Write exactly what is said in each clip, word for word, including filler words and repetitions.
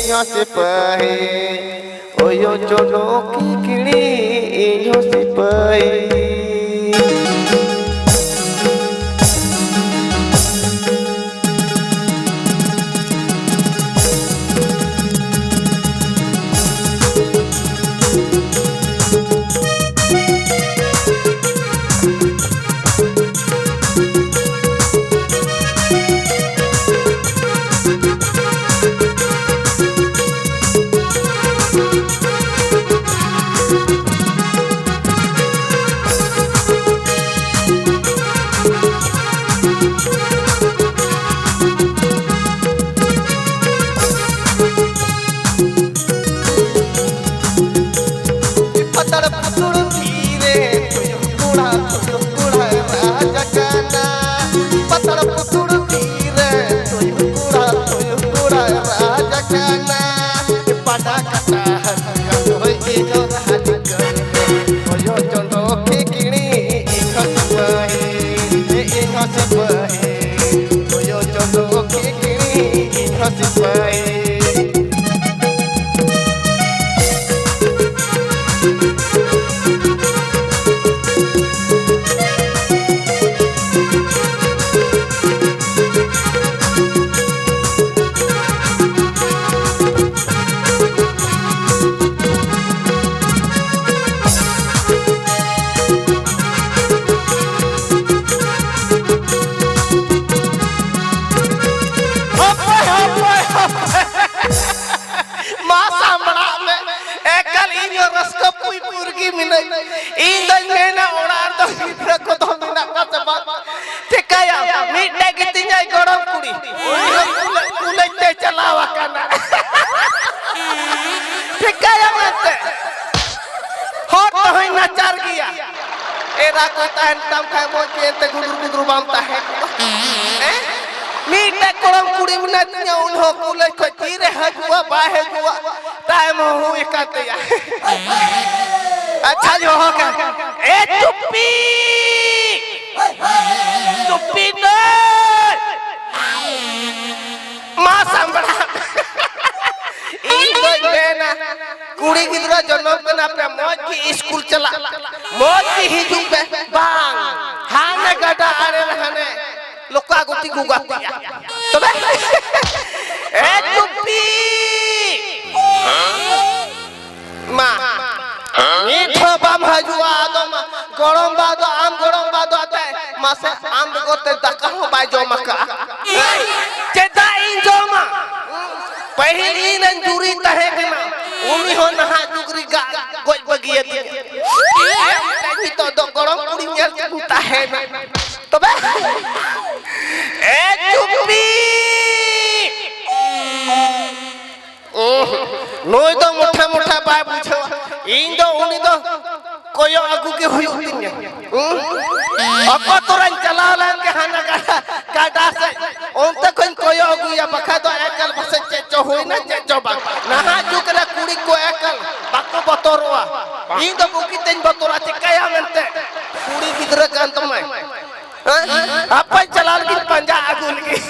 ᱤᱧ ᱦᱚᱸ ᱥᱤᱯᱟᱹᱦᱤ, ᱚᱭᱚ ᱪᱚᱰᱚ ᱠᱤᱠᱲᱤ, ᱤᱧ ᱦᱚᱸ ᱥᱤᱯᱟᱹᱦᱤ᱾ ᱯᱟᱛᱟᱲ ᱯᱩᱛᱩᱲ ᱛᱤᱨᱮ ᱛᱩᱭᱩ ᱠᱚᱲᱟ, ᱛᱩᱭᱩ ᱠᱚᱲᱟ ᱨᱟᱡᱽ ᱠᱟᱱᱟ᱾ ᱯᱟᱛᱟᱲ ᱯᱩᱛᱩᱲ ᱛᱤᱨᱮ ᱛᱩᱭᱩ ᱠᱚᱲᱟ, ᱛᱩᱭᱩ ᱠᱚᱲᱟ ᱨᱟᱡᱽ ᱠᱟᱱᱟ᱾ ᱯᱟᱰᱟ ᱠᱟᱴᱟ ᱦᱟᱹᱛᱤ ᱦᱚᱭ ᱤᱧ ᱦᱚᱸ ᱨᱟᱡᱽ ᱠᱟᱱᱟ᱾ ᱚᱭᱚ ᱪᱚᱸᱰᱚ ᱠᱷᱤᱠᱲᱤ ᱤᱧ ᱦᱚᱸ ᱥᱤᱯᱟᱹᱦᱤ, ᱤᱧ ᱦᱚᱸ ᱥᱤᱯᱟᱹᱦᱤ᱾ ᱚᱭᱚ ᱪᱚᱸᱰᱚ ᱠᱷᱤᱠᱲᱤ ᱤᱧ ᱦᱚᱸ ᱥᱤᱯᱟᱹᱦᱤ᱾ ᱦᱟᱯᱳᱭ, ᱦᱟᱯᱳᱭ, ᱦᱟᱯᱳᱭ᱾ ᱢᱟ ᱥᱟᱢᱵᱲᱟᱜ ᱢᱮ᱾ ᱮᱠᱟᱞ ᱤᱧ ᱦᱚᱸ ᱨᱟᱹᱥᱠᱟᱹ ᱯᱩᱭ ᱯᱩᱨ ᱜᱮ ᱢᱤᱱᱟᱹᱧ᱾ ᱤᱧ ᱫᱚᱧ ᱢᱮᱱᱟ ᱚᱲᱟᱜ ᱨᱮᱫᱚ ᱜᱤᱫᱽᱨᱟᱹ ᱠᱚᱫᱚ ᱢᱮᱱᱟᱜ ᱠᱚᱣᱟ ᱥᱮ ᱵᱟᱝ? ᱪᱤᱠᱟᱹᱭᱟ? ᱢᱤᱫᱴᱮᱡ ᱜᱮ ᱛᱤᱧᱟᱭ ᱜᱚᱲᱚᱢ ᱠᱩᱲᱤ᱾ ᱩᱱᱤ ᱦᱚᱸ ᱠᱩᱞᱟᱹ-, ᱠᱩᱞᱟᱹᱧ ᱛᱮ ᱪᱟᱞᱟᱣ ᱟᱠᱟᱱᱟ᱾ ᱪᱤᱠᱟᱹᱭᱟᱢ ᱮᱱᱛᱮ? ᱦᱚᱲ ᱛᱮᱦᱚᱸᱭ ᱱᱟᱪᱟᱨ ᱜᱮᱭᱟ᱾ ᱮᱨᱟ ᱠᱚ ᱛᱟᱦᱮᱱ ᱛᱟᱢ ᱠᱷᱟᱡ ᱢᱚᱡᱽ ᱜᱮ ᱮᱱᱛᱮ ᱜᱩᱫᱩᱨ ᱜᱩᱫᱩᱨ ᱵᱟᱢ ᱛᱟᱦᱮᱸ ᱠᱚᱜᱼᱟ᱾ ᱦᱮᱸ? ᱢᱤᱫᱴᱮᱡ ᱜᱚᱲᱚᱢ ᱠᱩᱲᱤ ᱢᱮᱱᱟᱭ ᱛᱤᱧᱟ, ᱩᱱᱤ ᱦᱚᱸ ᱠᱩᱞᱟᱹᱧ ᱠᱷᱚᱡ ᱛᱤᱨᱮ ᱦᱤᱡᱩᱜᱼᱟ, ᱵᱟᱭ ᱦᱤᱡᱩᱜᱼᱟ, ᱛᱟᱭᱚᱢ ᱦᱚᱸ ᱦᱩᱭ ᱟᱠᱟᱱ ᱛᱟᱭᱟ᱾ ᱟᱪᱪᱷᱟ, ᱡᱚᱦᱚ ᱠᱟ᱾ ᱮ ᱪᱩᱯᱤ! ᱪᱩᱯᱤ ᱫᱚ! ᱢᱟ ᱥᱟᱢᱵᱲᱟᱣ᱾ ᱠᱩᱲᱤ ᱜᱤᱫᱽᱨᱟᱹ ᱡᱚᱱᱚᱢ ᱠᱟᱱᱟ ᱯᱮ, ᱢᱚᱡᱽ ᱜᱮ ᱤᱥᱠᱩᱞ ᱪᱟᱞᱟᱜ, ᱢᱚᱡᱽ ᱜᱮ ᱦᱤᱡᱩᱜ ᱯᱮ, ᱵᱟᱝ, ᱦᱟᱱᱮ ᱜᱟᱰᱟ ᱟᱲᱮ ᱨᱮ ᱦᱟᱱᱮ ᱞᱚᱠᱟ ᱜᱩᱴᱤ ᱠᱚ ᱜᱟᱛᱮᱜᱼᱟ᱾ ᱛᱚᱵᱮ ᱮ ᱪᱩᱯᱤ ᱢᱟ, ᱱᱤᱛ ᱦᱚᱸ ᱵᱟᱢ ᱦᱤᱡᱩᱜᱼᱟ᱾ ᱟᱫᱚ ᱢᱟ, ᱜᱚᱲᱚᱢ ᱵᱟ ᱫᱚ, ᱟᱢ ᱜᱚᱲᱚᱢ ᱵᱟ ᱫᱚ ᱟᱛᱮ, ᱢᱟᱥᱮ, ᱟᱢ ᱵᱮᱜᱚᱨ ᱛᱮ ᱫᱟᱠᱟ ᱦᱚᱸ ᱵᱟᱭ ᱡᱚᱢ ᱟᱠᱟᱫᱼᱟ᱾ ᱪᱮᱫᱟᱜ ᱤᱧ ᱡᱚᱢᱟ? ᱯᱟᱹᱦᱤᱞ ᱤᱧ ᱨᱮᱱ ᱡᱩᱨᱤ ᱛᱟᱦᱮᱸ ᱠᱟᱱᱟ, ᱩᱱᱤ ᱦᱚᱸ ᱱᱟᱦᱟᱜ ᱡᱩᱜᱽ ᱨᱮ ᱜᱟ-, ᱜᱚᱡ ᱵᱟᱹᱜᱤᱭᱟᱫᱤᱧᱟ᱾ ᱱᱤᱛᱚᱜ ᱫᱚ ᱜᱚᱲᱚᱢ ᱠᱩᱲᱤ ᱧᱮᱞ ᱛᱮᱠᱚ ᱛᱟᱦᱮᱱᱟ᱾ ᱛᱚᱵᱮ ᱮ ᱪᱩᱯᱤ, ᱩᱸᱦ, ᱱᱩᱭ ᱫᱚ ᱢᱚᱴᱷᱟ ᱢᱚᱴᱷᱟ ᱵᱟᱭ ᱵᱩᱡᱷᱟᱹᱣᱟ᱾ ᱤᱧ ᱫᱚ ᱩᱱᱤ ᱫᱚ ᱠᱚᱭᱚᱜ ᱟᱹᱜᱩ ᱜᱮ ᱦᱩᱭᱩᱜ ᱛᱤᱧᱟ᱾ ᱦᱩᱸ? ᱚᱠᱚ ᱛᱚᱨᱟᱧ ᱪᱟᱞᱟᱣ ᱞᱮᱱ ᱜᱮ ᱦᱟᱱᱟ ᱜᱟᱰᱟ, ᱜᱟᱰᱟ ᱥᱮᱫ, ᱚᱱᱛᱮ ᱠᱷᱚᱱ ᱠᱚᱭᱚᱜ ᱟᱹᱜᱩᱭᱟ, ᱵᱟᱠᱷᱟᱡ ᱫᱚ ᱮᱠᱟᱞ ᱯᱟᱥᱮᱡ ᱪᱮᱫ ᱪᱚ ᱦᱩᱭᱱᱟ, ᱪᱮᱫ ᱪᱚ ᱵᱟᱝ᱾ ᱱᱟᱦᱟᱜ ᱡᱩᱜᱽ ᱨᱮ ᱠᱩᱲᱤ ᱠᱚ ᱮᱠᱟᱞ ᱵᱟᱠᱚ ᱵᱚᱛᱚᱨᱚᱜᱼᱟ᱾ ᱤᱧ ᱫᱚ ᱵᱩᱜᱤ ᱛᱮᱧ ᱵᱚᱛᱚᱨᱟ, ᱪᱤᱠᱟᱹᱭᱟ ᱢᱮᱱᱛᱮ, ᱠᱩᱲᱤ ᱜᱤᱫᱽᱨᱟᱹ ᱠᱟᱱ ᱛᱟᱢᱟᱭ᱾ ᱦᱮᱸ? ᱦᱟᱯᱮ ᱪᱟᱞᱟᱣ ᱞᱟᱹᱜᱤᱫ ᱯᱟᱸᱡᱟ ᱟᱹᱜᱩ ᱞᱟᱹᱜᱤᱫ᱾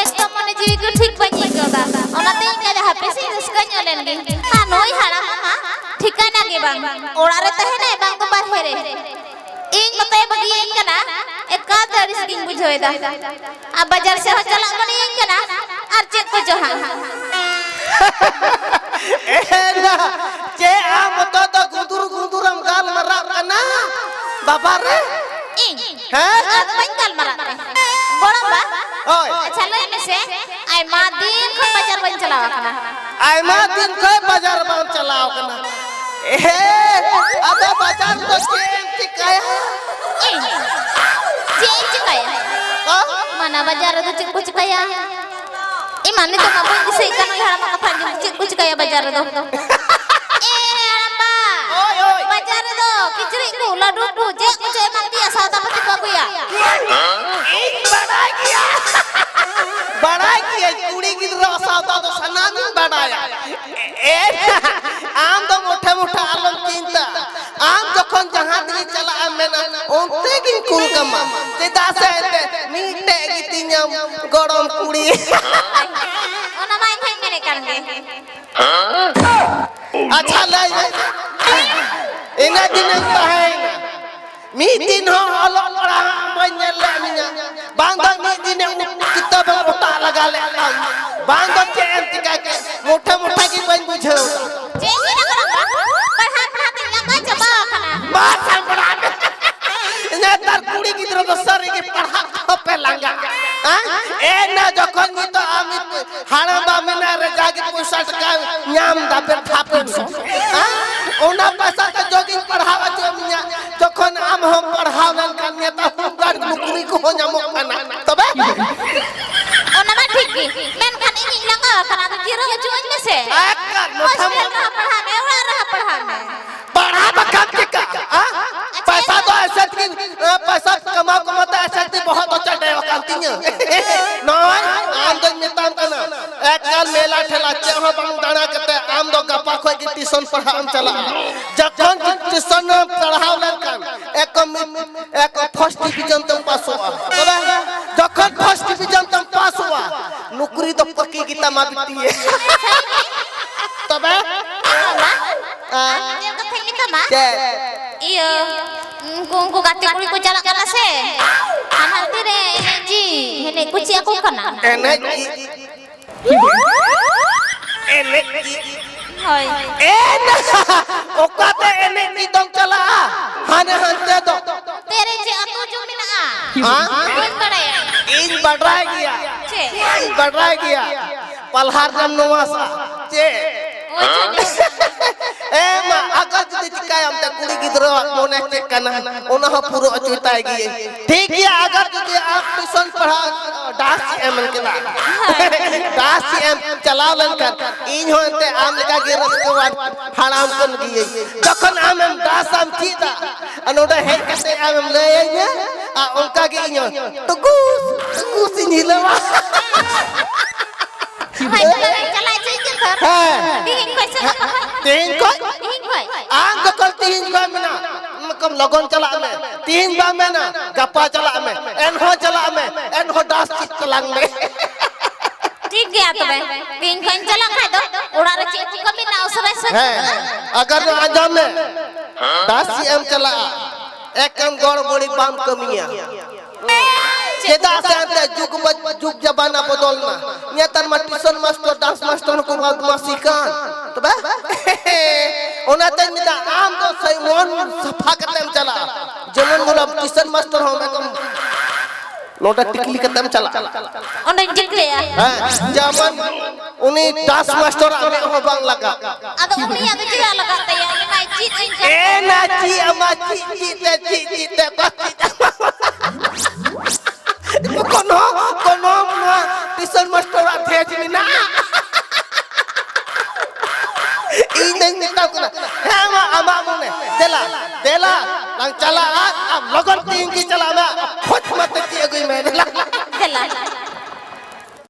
ᱮᱠᱫᱚᱢ ᱢᱚᱱᱮ ᱡᱤᱣᱤ ᱠᱚ ᱴᱷᱤᱠ ᱵᱟᱹᱧ ᱟᱹᱭᱠᱟᱹᱣ ᱫᱟ᱾ ᱚᱱᱟᱛᱮᱧ ᱢᱮᱱᱫᱟ ᱦᱟᱯᱮ ᱥᱮᱧ ᱨᱟᱹᱥᱠᱟᱹ ᱧᱚᱜ ᱞᱮᱱ ᱜᱮ᱾ ᱟᱨ ᱱᱩᱭ ᱦᱟᱲᱟᱢ ᱢᱟ ᱴᱷᱤᱠᱟᱹᱱᱟ ᱜᱮ ᱵᱟᱝ, ᱚᱲᱟᱜ ᱨᱮ ᱛᱟᱦᱮᱱᱟᱭ ᱵᱟᱝ ᱫᱚ ᱵᱟᱨᱦᱮ ᱨᱮ᱾ ᱤᱧ ᱢᱚᱛᱚᱭ ᱵᱟᱹᱜᱤᱭᱟᱹᱧ ᱠᱟᱱᱟ, ᱮᱠᱟᱞ ᱛᱮ ᱟᱹᱲᱤᱥ ᱜᱤᱧ ᱵᱩᱡᱷᱟᱹᱣ ᱮᱫᱟ᱾ ᱟᱨ ᱵᱟᱡᱟᱨ ᱥᱮᱫ ᱦᱚᱸ ᱪᱟᱞᱟᱜ ᱢᱚᱱᱮᱭᱟᱹᱧ ᱠᱟᱱᱟ, ᱟᱨ ᱪᱮᱫ ᱠᱚᱪᱚ ᱦᱟᱸᱜ᱾ ᱮᱨᱟ, ᱪᱮᱫ ᱟᱢ ᱢᱚᱛᱚ ᱫᱚ ᱜᱩᱸᱫᱩᱨ ᱜᱩᱸᱫᱩᱨᱮᱢ ᱜᱟᱞᱢᱟᱨᱟᱜ ᱠᱟᱱᱟ? ᱵᱟᱵᱟ ᱨᱮ! ᱤᱧ? ᱦᱮᱸ? ᱟᱫᱚ ᱵᱟᱹᱧ ᱜᱟᱞᱢᱟᱨᱟᱜ ᱛᱮ᱾ ᱜᱚᱲᱚᱢ ᱵᱟ? ᱦᱳᱭ᱾ ᱟᱪᱪᱷᱟ, ᱞᱟᱹᱭ ᱢᱮᱥᱮ, ᱟᱭᱢᱟ ᱫᱤᱱ ᱠᱷᱚᱱ ᱵᱟᱡᱟᱨ ᱵᱟᱹᱧ ᱪᱟᱞᱟᱣ ᱟᱠᱟᱱᱟ᱾ ᱟᱭᱢᱟ ᱫᱤᱱ ᱠᱷᱚᱱ ᱵᱟᱡᱟᱨ ᱵᱟᱢ ᱪᱟᱞᱟᱣ ᱟᱠᱟᱱᱟ᱾ ᱮᱦᱮ, ᱟᱫᱚ ᱵᱟᱡᱟᱨ ᱫᱚ ᱪᱮᱫ ᱮᱢ ᱪᱤᱠᱟᱹᱭᱟ? ᱤᱧ? ᱪᱮᱫ ᱤᱧ ᱪᱤᱠᱟᱹᱭᱟ? ᱦᱮᱸ? ᱢᱟᱱᱟ ᱵᱟᱡᱟᱨ ᱨᱮᱫᱚ ᱪᱮᱫ ᱠᱚ ᱪᱤᱠᱟᱹᱭᱟ? ᱤᱧ ᱢᱟ ᱱᱤᱛᱚᱜ ᱢᱟ ᱵᱟᱹᱧ ᱫᱤᱥᱟᱹᱭᱮᱫ ᱠᱟᱱ, ᱩᱭᱦᱟᱹᱨ ᱢᱟ ᱠᱟᱛᱷᱟ ᱪᱮᱫ ᱠᱚ ᱪᱤᱠᱟᱹᱭᱟ ᱵᱟᱡᱟᱨ ᱨᱮᱫᱚ? ᱮ ᱦᱟᱲᱟᱢᱵᱟ! ᱦᱳᱭ, ᱦᱳᱭ᱾ ᱵᱟᱡᱟᱨ ᱨᱮᱫᱚ ᱠᱤᱪᱨᱤᱡ ᱠᱚ, ᱞᱟᱹᱰᱩ ᱠᱚ, ᱪᱮᱫ ᱠᱚᱪᱚ ᱮᱢᱟᱱ ᱛᱮᱭᱟᱜ ᱥᱟᱣᱫᱟ ᱯᱟᱹᱛᱤ ᱠᱚ ᱟᱹᱜᱩᱭᱟ᱾ ᱤᱧ ᱵᱟᱰᱟᱭ ᱜᱮᱭᱟ᱾ ᱵᱟᱰᱟᱭ ᱜᱤᱭᱟᱹᱧ, ᱠᱩᱲᱤ ᱜᱤᱫᱽᱨᱟᱹ ᱥᱟᱣᱫᱟ ᱫᱚ ᱥᱟᱱᱟᱢᱤᱧ ᱵᱟᱰᱟᱭᱟ᱾ ᱮ, ᱟᱢ ᱫᱚ ᱢᱚᱴᱷᱮ ᱢᱚᱴᱷᱮ ᱟᱞᱚᱢ ᱪᱤᱱᱛᱟᱹ᱾ ᱟᱢ ᱡᱚᱠᱷᱚᱱ ᱡᱟᱦᱟᱸ ᱛᱮᱜᱮ ᱪᱟᱞᱟᱜ ᱮᱢ ᱢᱮᱱᱟ, ᱚᱱᱛᱮ ᱜᱤᱧ ᱠᱩᱞ ᱠᱟᱢᱟ᱾ ᱪᱮᱫᱟᱜ ᱥᱮ ᱮᱱᱛᱮ ᱢᱤᱫᱴᱮᱡ ᱜᱮᱛᱤᱧᱟᱢ ᱜᱚᱲᱚᱢ ᱠᱩᱲᱤ᱾ ᱚᱱᱟ ᱢᱟ ᱤᱧ ᱦᱚᱸᱧ ᱢᱮᱱᱮᱫ ᱠᱟᱱ ᱜᱮ᱾ ᱟᱪᱪᱷᱟ, ᱞᱟᱹᱭ ᱢᱮ᱾ ᱤᱱᱟᱹ ᱫᱤᱱᱮᱢ ᱛᱟᱦᱮᱸᱭᱮᱱᱟ᱾ ᱢᱤᱫ ᱫᱤᱱ ᱦᱚᱸ ᱚᱞᱚᱜ ᱯᱟᱲᱦᱟᱜ ᱵᱟᱹᱧ ᱧᱮᱞ ᱞᱮᱫ ᱢᱮᱭᱟ᱾ ᱵᱟᱝ ᱫᱚ ᱢᱤᱫ ᱫᱤᱱᱮ ᱠᱤᱛᱟᱹᱵᱮᱢ ᱚᱴᱟᱜ ᱞᱟᱜᱟ ᱞᱮᱫ ᱛᱟᱢ᱾ ᱵᱟᱝ ᱫᱚ ᱪᱮᱫ ᱮᱢ ᱪᱤᱠᱟ ᱠᱮᱫ᱾ ᱢᱚᱴᱷᱮ ᱢᱚᱴᱷᱮ ᱜᱮ ᱵᱟᱹᱧ ᱵᱩᱡᱷᱟᱹᱣ ᱮᱫᱟ᱾ ᱪᱮᱫ ᱤᱧ ᱢᱮᱱᱟ ᱜᱚᱲᱚᱢ ᱵᱟ? ᱯᱟᱲᱦᱟᱣ ᱯᱟᱲᱦᱟᱣ ᱛᱮᱧ ᱞᱟᱸᱜᱟ ᱪᱟᱵᱟ ᱟᱠᱟᱱᱟ᱾ ᱢᱟ ᱥᱟᱢᱵᱲᱟᱣ ᱢᱮ᱾ ᱱᱮᱛᱟᱨ ᱠᱩᱲᱤ ᱜᱤᱫᱽᱨᱟᱹ ᱫᱚ ᱥᱟᱹᱨᱤ ᱜᱮ ᱯᱟᱲᱦᱟᱜ ᱛᱮᱦᱚᱸ ᱯᱮ ᱞᱟᱸᱜᱟ᱾ ᱦᱮᱸ? ᱮ ᱱᱟ ᱡᱚᱠᱷᱚᱱ ᱱᱤᱛᱚᱜ ᱟᱢ ᱦᱟᱲᱟᱢ ᱵᱟ ᱢᱮᱱᱟᱜ ᱨᱮ ᱡᱟᱜᱮ ᱯᱚᱭᱥᱟ ᱴᱟᱠᱟ ᱧᱟᱢ ᱫᱟ ᱯᱮ ᱫᱷᱟᱯ ᱥᱚ᱾ ᱦᱮᱸ? ᱚᱱᱟ ᱯᱚᱭᱥᱟ ᱛᱮ ᱡᱚᱜᱤᱧ ᱯᱟᱲᱦᱟᱣ ᱦᱚᱪᱚ ᱢᱮᱭᱟ, ᱡᱚᱠᱷᱚᱱ ᱟᱢ ᱦᱚᱸ ᱯᱟᱲᱦᱟᱣ ᱞᱮᱱᱠᱷᱟᱱ ᱱᱮᱛᱟᱨ ᱦᱳᱢᱜᱟᱨᱰ ᱱᱩᱠᱨᱤ ᱠᱚᱦᱚᱸ ᱧᱟᱢᱚᱜ ᱠᱟᱱᱟ᱾ ᱛᱚᱵᱮ? ᱚᱱᱟ ᱢᱟ ᱴᱷᱤᱠ ᱜᱮ, ᱢᱮᱱᱠᱷᱟᱱ ᱤᱧᱤᱧ ᱞᱟᱸᱜᱟ ᱟᱠᱟᱱᱟ, ᱟᱫᱚ ᱡᱤᱨᱟᱹᱣ ᱦᱚᱪᱚᱣᱟᱹᱧ ᱢᱮᱥᱮ᱾ ᱮᱠᱟᱞ, ᱢᱚᱴᱷᱟ ᱦᱳᱥᱴᱮᱞ ᱢᱚᱴᱷᱟ᱾ ᱨᱮᱦᱚᱸ ᱯᱟᱲᱦᱟᱜ ᱢᱮ, ᱚᱲᱟᱜ ᱨᱮᱦᱚᱸ ᱯᱟᱲᱦᱟᱜ ᱢᱮ᱾ ᱯᱟᱲᱦᱟᱣ ᱵᱟᱠᱷᱟᱱ ᱪᱤᱠᱟᱹᱜᱼᱟ? ᱦᱮᱸ? ᱟᱪᱪᱷᱟ, ᱯᱚᱭᱥᱟ ᱫᱚ ᱮᱥᱮᱫ ᱜᱮ, ᱮ, ᱯᱚᱭᱥᱟ ᱠᱟᱢᱟᱣ ᱠᱟᱢᱟᱣ ᱛᱮ ᱮᱥᱮᱫ ᱜᱮ ᱵᱚᱦᱚᱜ ᱫᱚ ᱪᱟᱰᱮ ᱟᱠᱟᱱ ᱛᱤᱧᱟᱹ᱾ ᱱᱚᱜᱼᱚᱭ, ᱟᱢ ᱫᱚᱧ ᱢᱮᱛᱟᱢ ᱠᱟᱱᱟ, ᱮᱠᱟᱞ ᱢᱮᱞᱟ ᱴᱷᱮᱞᱟ ᱪᱮᱫ ᱦᱚᱸ ᱵᱟᱝ ᱫᱟᱬᱟ ᱠᱟᱛᱮ ᱟᱢ ᱫᱚ ᱜᱟᱯᱟ ᱠᱷᱚᱡ ᱜᱮ ᱴᱤᱭᱩᱥᱚᱱ ᱯᱟᱲᱦᱟᱜ ᱮᱢ ᱪᱟᱞᱟᱜᱼᱟ᱾ ᱡᱚᱠᱷᱚᱱ ᱴᱤᱭᱩᱥᱚᱱ ᱮᱢ ᱯᱟᱲᱦᱟᱣ ᱞᱮᱱᱠᱷᱟᱱ ᱮᱠ, ᱮᱠ ᱯᱷᱟᱥᱴ ᱰᱤᱵᱤᱡᱚᱱ ᱛᱮᱢ ᱯᱟᱥᱚᱜᱼᱟ᱾ ᱛᱚᱵᱮ ᱡᱚᱠᱷᱚᱱ ᱯᱷᱟᱥᱴ ᱰᱤᱵᱤᱡᱚᱱ ᱛᱮᱢ ᱯᱟᱥᱚᱜᱼᱟ, ᱛᱟᱢᱟ ᱵᱤᱴᱤ᱾ ᱛᱚᱵᱮ? ᱟᱨ ᱢᱤᱫᱴᱮᱱ ᱠᱟᱛᱷᱟᱧ ᱢᱮᱛᱟᱢᱟ᱾ ᱪᱮᱫ? ᱤᱭᱟᱹ, ᱩᱱᱠᱩ, ᱩᱱᱠᱩ ᱜᱟᱛᱮ ᱠᱩᱲᱤ ᱠᱚ ᱪᱟᱞᱟᱜ ᱠᱟᱱᱟ ᱥᱮ, ᱦᱟᱱᱟ ᱛᱤᱨᱮ ᱮᱱᱮᱡ ᱡᱤ, ᱮᱱᱮᱡ ᱠᱚ ᱪᱮᱫ ᱟᱠᱚ ᱠᱟᱱᱟ? ᱮᱱᱮᱡ ᱡᱤ᱾ ᱮᱱᱮᱡ ᱡᱤ᱾ ᱦᱳᱭ᱾ ᱮ ᱱᱟ! ᱚᱠᱟᱛᱮ ᱮᱱᱮᱡ ᱡᱤ ᱫᱚᱢ ᱪᱟᱞᱟᱜᱼᱟ? ᱦᱟᱱᱮ ᱦᱟᱱᱛᱮ ᱫᱚ᱾ ᱛᱮᱨᱮ ᱪᱮᱫ ᱟᱹᱛᱩ ᱪᱚ ᱢᱮᱱᱟᱜᱼᱟ? ᱦᱮᱸ? ᱵᱟᱹᱧ ᱵᱟᱲᱟᱭᱟ᱾ ᱤᱧ ᱵᱟᱰᱟᱭ ᱜᱮᱭᱟ᱾ ᱪᱮᱫ? ᱤᱧ ᱵᱟᱰᱟᱭ ᱜᱮᱭᱟ᱾ ᱯᱟᱞᱦᱟᱨ ᱡᱟᱢ ᱱᱚᱣᱟ ᱥᱟ᱾ ᱪᱮᱫ? ᱳᱭ ᱡᱟᱹᱱᱤᱡ᱾ ᱮ ᱢᱟ, ᱟᱜᱟᱨ ᱡᱩᱫᱤ ᱪᱤᱠᱟᱭᱟᱢ ᱛᱮ ᱠᱩᱲᱤ ᱜᱤᱫᱽᱨᱟᱹᱣᱟᱜ ᱢᱚᱱᱮ ᱪᱮᱫ ᱠᱟᱱᱟ, ᱚᱱᱟ ᱦᱚᱸ ᱯᱩᱨᱟᱹ ᱚᱪᱚᱭ ᱛᱟᱭ ᱜᱮᱭᱟᱹᱧ᱾ ᱴᱷᱤᱠ ᱜᱮᱭᱟ, ᱟᱜᱟᱨ ᱡᱩᱫᱤ ᱟᱢ ᱴᱤᱭᱩᱥᱚᱱ ᱯᱟᱲᱦᱟᱣ ᱰᱟᱱᱥ ᱮᱢ ᱢᱮᱱ ᱠᱮᱫᱟ, ᱰᱟᱱᱥ ᱮᱢ ᱪᱟᱞᱟᱣ ᱞᱮᱱᱠᱷᱟᱱ ᱤᱧ ᱦᱚᱸ ᱮᱱᱛᱮ ᱟᱢ ᱞᱮᱠᱟ ᱜᱮ ᱨᱟᱹᱥᱠᱟᱹᱣᱟᱱ ᱦᱟᱲᱟᱢ ᱠᱟᱱ ᱜᱤᱭᱟᱹᱧ᱾ ᱡᱚᱠᱷᱚᱱ ᱟᱢᱮᱢ ᱰᱟᱱᱥ ᱟᱢ ᱪᱮᱫᱟ, ᱟᱨ ᱱᱚᱰᱮ ᱦᱮᱡ ᱠᱟᱛᱮ ᱟᱢᱮᱢ ᱞᱟᱹᱭᱟᱹᱧᱟ, ᱟᱨ ᱚᱱᱠᱟ ᱜᱮ ᱤᱧ ᱦᱚᱸ ᱴᱩᱠᱩᱥ ᱴᱩᱠᱩᱥ ᱤᱧ ᱦᱤᱞᱟᱹᱣᱟ᱾ ᱦᱳᱭ, ᱛᱚᱵᱮ ᱪᱟᱞᱟᱜ ᱪᱮᱫ ᱤᱧ ᱠᱟᱛᱷᱟ? ᱦᱮᱸ᱾ ᱛᱮᱦᱮᱧ ᱠᱷᱚᱡ ᱥᱮ ᱜᱟᱯᱟ ᱠᱷᱚᱡ? ᱛᱮᱦᱮᱧ ᱠᱷᱚᱡ? ᱛᱮᱦᱮᱧ ᱠᱷᱚᱡ᱾ ᱟᱢ ᱡᱚᱠᱷᱚᱱ ᱛᱮᱦᱮᱧ ᱠᱷᱚᱡ ᱢᱮᱱᱟ, ᱞᱚᱜᱚᱱ ᱪᱟᱞᱟᱜ ᱢᱮ᱾ ᱛᱮᱦᱮᱧ ᱵᱟᱢ ᱢᱮᱱᱟ, ᱜᱟᱯᱟ ᱪᱟᱞᱟᱜ ᱢᱮ᱾ ᱮᱱᱦᱚᱸ ᱪᱟᱞᱟᱜ ᱢᱮ᱾ ᱮᱱᱦᱚᱸ ᱰᱟᱱᱥ ᱪᱮᱫ ᱛᱟᱞᱟᱝ ᱢᱮ᱾ ᱴᱷᱤᱠ ᱜᱮᱭᱟ ᱛᱚᱵᱮ᱾ ᱛᱮᱦᱮᱧ ᱠᱷᱚᱡ ᱤᱧ ᱪᱟᱞᱟᱜ ᱠᱷᱟᱡ ᱫᱚ ᱚᱲᱟᱜ ᱨᱮ ᱪᱮᱫ ᱠᱚ ᱠᱟᱹᱢᱤ ᱢᱮᱱᱟᱜᱼᱟ, ᱩᱥᱟᱹᱨᱟ ᱩᱥᱟᱹᱨᱟ᱾ ᱦᱮᱸ, ᱟᱜᱟᱨ ᱱᱚᱣᱟ ᱟᱸᱡᱚᱢ ᱢᱮ, ᱰᱟᱱᱥ ᱪᱮᱫ ᱮᱢ ᱪᱟᱞᱟᱜᱼᱟ, ᱮᱠᱮᱱ ᱜᱚᱲᱵᱚᱲᱤ ᱵᱟᱢ ᱠᱟᱹᱢᱤᱭᱟ᱾ ᱪᱮᱫᱟᱜ ᱥᱮ ᱮᱱᱛᱮ ᱡᱩᱜᱽ ᱵᱟ-, ᱡᱩᱜᱽ ᱡᱟᱵᱟᱱᱟ ᱵᱚᱫᱚᱞ ᱱᱟ᱾ ᱱᱮᱛᱟᱨ ᱢᱟ ᱴᱤᱭᱩᱥᱚᱱ ᱢᱟᱥᱴᱟᱨ, ᱰᱟᱱᱥ ᱢᱟᱥᱴᱟᱨ ᱦᱚᱸᱠᱚ ᱵᱚᱫᱢᱟᱥᱤ ᱠᱟᱱ᱾ ᱛᱚᱵᱮ? ᱚᱱᱟᱛᱮᱧ ᱢᱮᱛᱟ, ᱟᱢ ᱫᱚ ᱥᱮᱭ ᱢᱚᱱ ᱥᱟᱯᱷᱟ ᱠᱟᱛᱮᱢ ᱪᱟᱞᱟᱜᱼᱟ᱾ ᱡᱮᱢᱚᱱ ᱵᱚᱞᱮ ᱴᱤᱭᱩᱥᱚᱱ ᱢᱟᱥᱴᱟᱨ ᱦᱚᱸ ᱮᱠᱫᱚᱢ ᱱᱚᱰᱮ ᱴᱤᱠᱞᱤ ᱠᱟᱛᱮᱢ ᱪᱟᱞᱟᱜᱼᱟ᱾ ᱚᱸᱰᱮᱧ ᱴᱤᱠᱞᱤᱜᱼᱟ? ᱦᱮᱸ, ᱡᱮᱢᱚᱱ ᱩᱱᱤ ᱰᱟᱱᱥ ᱢᱟᱥᱴᱟᱨᱟᱜ ᱢᱮᱫ ᱦᱚᱸ ᱵᱟᱝ ᱞᱟᱜᱟᱜ᱾ ᱟᱫᱚ ᱩᱱᱤᱭᱟᱜ ᱫᱚ ᱪᱮᱫᱟᱜ ᱞᱟᱜᱟᱜ ᱛᱟᱭᱟ? ᱩᱱᱤ ᱢᱟᱭ ᱪᱮᱫ ᱟᱹᱧ ᱠᱟᱱ᱾ ᱮ ᱱᱟ ᱪᱮᱫ ᱟᱢᱟ, ᱪᱮᱫ, ᱪᱮᱫ ᱛᱮ, ᱪᱮᱫ, ᱪᱮᱫ ᱛᱮ, ᱚᱠᱟ ᱪᱮᱫ ᱟᱢᱟ? ᱠᱳᱱᱳ, ᱠᱳᱱᱳ ᱱᱚᱣᱟ ᱴᱤᱭᱩᱥᱚᱱ ᱢᱟᱥᱴᱟᱨᱟᱜ ᱫᱷᱮᱡ ᱢᱮᱱᱟᱜᱼᱟ᱾ ᱤᱧ ᱫᱚᱧ ᱢᱮᱛᱟᱢ ᱠᱟᱱᱟ, ᱦᱮᱸ ᱢᱟ, ᱟᱢᱟᱜ ᱢᱚᱱᱮ, ᱫᱮᱞᱟ, ᱫᱮᱞᱟ, ᱞᱟᱝ ᱪᱟᱞᱟᱜᱼᱟ, ᱟᱢ ᱞᱚᱜᱚᱱ ᱛᱮᱦᱮᱧ ᱜᱮ ᱪᱟᱞᱟᱜ ᱢᱮ, ᱠᱷᱚᱡ ᱢᱟᱛᱮ ᱪᱮᱫ ᱟᱹᱜᱩᱭ ᱢᱮ, ᱫᱮᱞᱟ᱾